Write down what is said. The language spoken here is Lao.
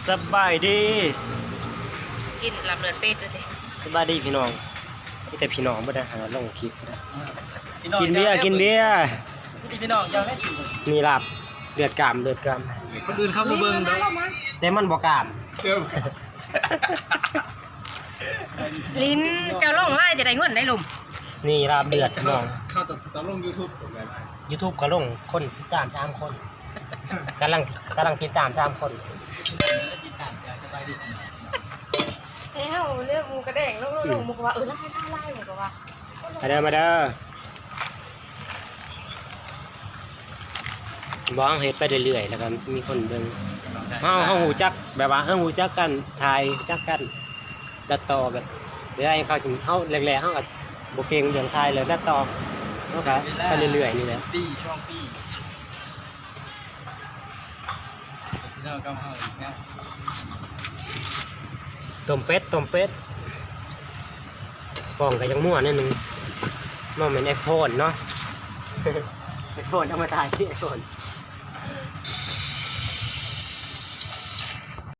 ສະບາຍດີ ກິນລາບເລືອດເປັດເລີຍຕິ. ສະບາຍດີພີ່ນ້ອງ ມີແຕ່ພີ່ນ້ອງບໍ່ໄດ້ຫາລົງຄລິບນະ. ພີ່ນ້ອງ ກິນເບຍ ເຈົ້າ ກິນເບຍ ມີແຕ່ພີ່ນ້ອງເຈົ້າແຫຼະ. ນີ້ລາບເລືອດກາມ ເລືອດກາມ ຄົນອື່ນເຂົາບໍ່ເບິ່ງດອກ ແຕ່ມັນບໍ່ກາມ. ລິນ ເຈົ້າລົງຫຼາຍຈະໄດ້ເງິນໄດ້ລົມ. ນີ້ລາບເລືອດພີ່ນ້ອງ ເຂົາ ເຂົາຕ້ອງ ຕ້ອງລົງຢູທູບ ຢູທູບກໍລົງ ຄົນຕິດຕາມສາມຄົນ ກຳລັງ ກຳລັງຕິດຕາມສາມຄົນ ຕິດຕາມ. ສະບາຍດີພີ່ນ້ອງ ໃຫ້ເຮົາເລືອກໝູກະແດງ ລົງ ລົງ ລົງ ໝູກະວ່າ ເອີ ຫຼາຍ ຫຼາຍ ໝູກະວ່າ ມາເດີ ມາເດີ. ບໍ່ ເຮົາເຮັດໄປເລື້ອຍໆ ແລ້ວກໍມີຄົນເບິ່ງ ເຮົາ ເຮົາຮູ້ຈັກ ແບບວ່າເຮົາຮູ້ຈັກການຖ່າຍ ຮູ້ຈັກການຕັດຕໍ່ ແບບເວລາເຂົາຊິ ເຮົາແລກໆ ເຮົາກໍບໍ່ເກັ່ງເລື່ອງຖ່າຍ ເລື່ອງຕັດຕໍ່ ເຮົາກໍໄປເລື້ອຍໆ ນີ້ແຫຼະ ປີສອງປີ. ຕົ້ມເປັດ ຕົ້ມເປັດ ກ້ອງກໍຍັງມົວໜ້ອຍໜຶ່ງ ບໍ່ແມ່ນໄອໂຟນເນາະ ໄອໂຟນເອົາມາຖ່າຍທີ່ໄອໂຟນ.